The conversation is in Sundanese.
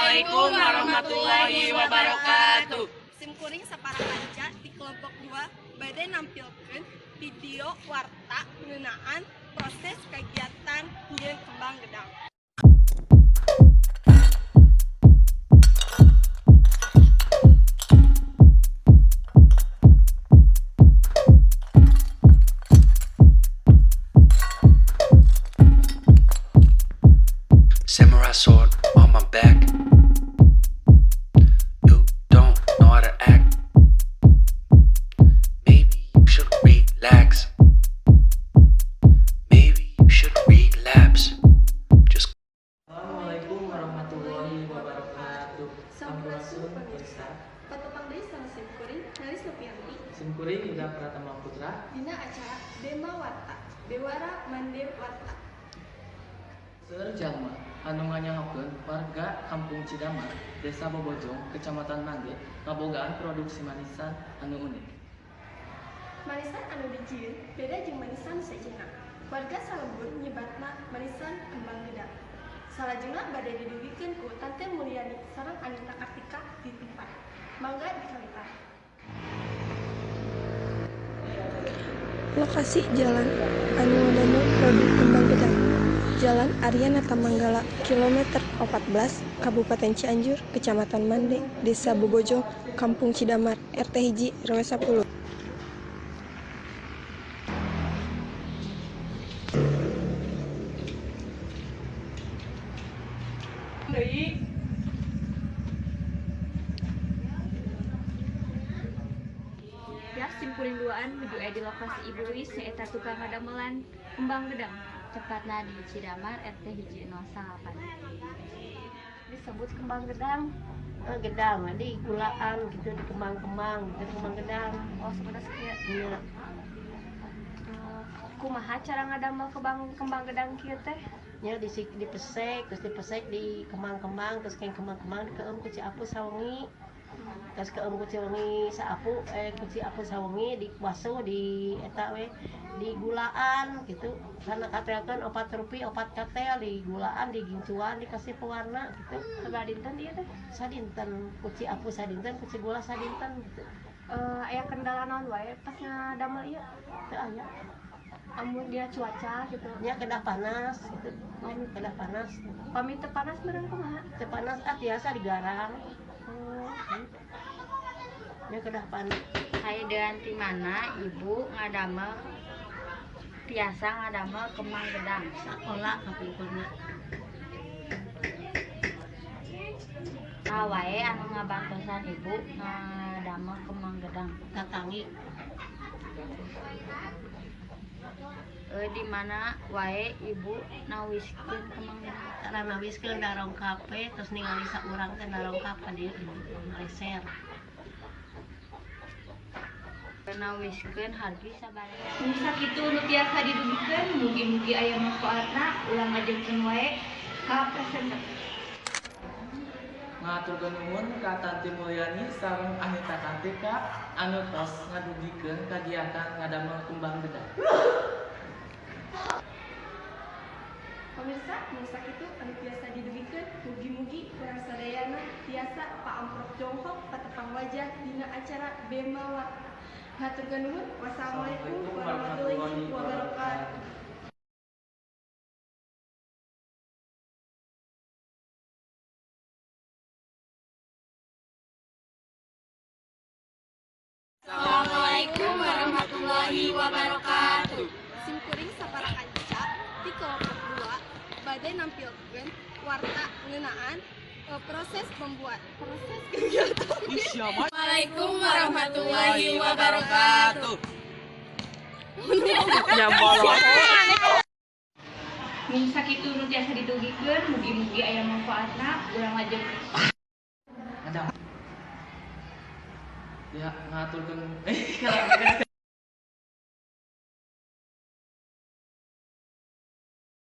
Assalamualaikum warahmatullahi wabarakatuh. Simkuring sapara kanca di kelompok 2 bade nampilkeun video warta ngeunaan proses kegiatan nyieun kembang gedang. Samurai sword on my back. You don't know how to act. Maybe you should relax. Maybe you should relapse. Just Assalamualaikum warahmatullahi wabarakatuh. Sampurasun Sampurasun pemirsa. pemirsa. Patepang deui sareng simkuring Naris Nopianti Simkuring Yuda Pratama Putra. dina acara Bema Warta, Bewara Mande Warta. Seueur jalma anu nganyahokeun warga Kampung Cidamar, Desa Bobojong, Kecamatan Mande, ngabogaan produksi manisan anu unik. Manisan anu dijieun beda jeung manisan sejenna. Warga salembur nyebatna manisan kembang gedang. Salajengna bade didugikeun ku Tante Mulyani sareng Anita Kartika di tempat. Mangga dikalitan. Lokasi jalan anu ngadamel produk kembang gedang. Jalan Arya Natamanggala, kilometer 14, Kabupaten Cianjur, Kecamatan Mande, Desa Bobojong, Kampung Cidamar, RT 1 RW 10. Ya, simkuring duaan nuju aya di lokasi Ibu Wis nyaeta tukang ngadamelan kembang gedang. Tepatna di Cidamar RT 108. Disebut kembang gedang. Ah, gedang, di gulaan gitu, di kembang-kembang gitu, kembang gedang. Oh, sebenarnya kieu. Iya. Kumaha cara ngadamel kembang gedang kieu teh? Nya di dipesek, terus dipesek di kembang-kembang, terus kayak kembang-kembang dikeum ku ci apu sawengi. Terus keum ku ci wengi saapu, ku ci apu sawengi dibasuh di eta we di gulaan gitu. Karena katelkeun 4 rupi, 4 katel di gulaan, digincuan, dikasih pewarna gitu. Sabaraha dinten ieu teh? Sadinten, ku ci apu sadinten, ku ci gula sadinten gitu. Aya kendala naon wae pas ngadamel ieu? Teu aya. Amun dia cuaca gitu. Nya kedah panas gitu. Kedah panas. Pami teu panas meureun kumaha? Teu panas ah tiasa digarang. Oh. Nya kedah panas. Kaidean ti mana ibu ngadamel tiasa ngadamel kembang gedang? Sakola kapungkurna. Saha wae anu ngabantosan ibu ngadamel kembang gedang? Tatangi. Di mana wae ibu nawiskeun kembang gedang? Tara nawiskeun darongkap we, terus ningali saurang teh darongkap ka dieu maleser. Nawiskeun hargi sabaraha? Mung sakitu nu tiasa didugikeun, mugi-mugi aya manfaatna, ulah ngajengkeun wae ka presenter. Ngaturkeun nuhun ka Tanti Mulyani sareng Anita Kartika anu tos ngadugikeun kagiatan ngadamel kembang gedang. Pemirsa, mung sakitu anu tiasa didugikeun, mugi-mugi urang sadayana tiasa paamprok jonghok patepang wajah dina acara Bema Warta. Haturkeun nuhun. Wassalamualaikum warahmatullahi wabarakatuh. Assalamualaikum warahmatullahi wabarakatuh. Simkuring sapara kanca di kelompok 2 bade nampilkeun warta ngeunaan proses membuat proses kegiatan. Assalamualaikum warahmatullahi wabarakatuh. Mung sakitu nu tiasa didugikeun, mugi-mugi aya manfaatna, ulah ngajengkeun. Ngadam. Ya ngaturkeun kalau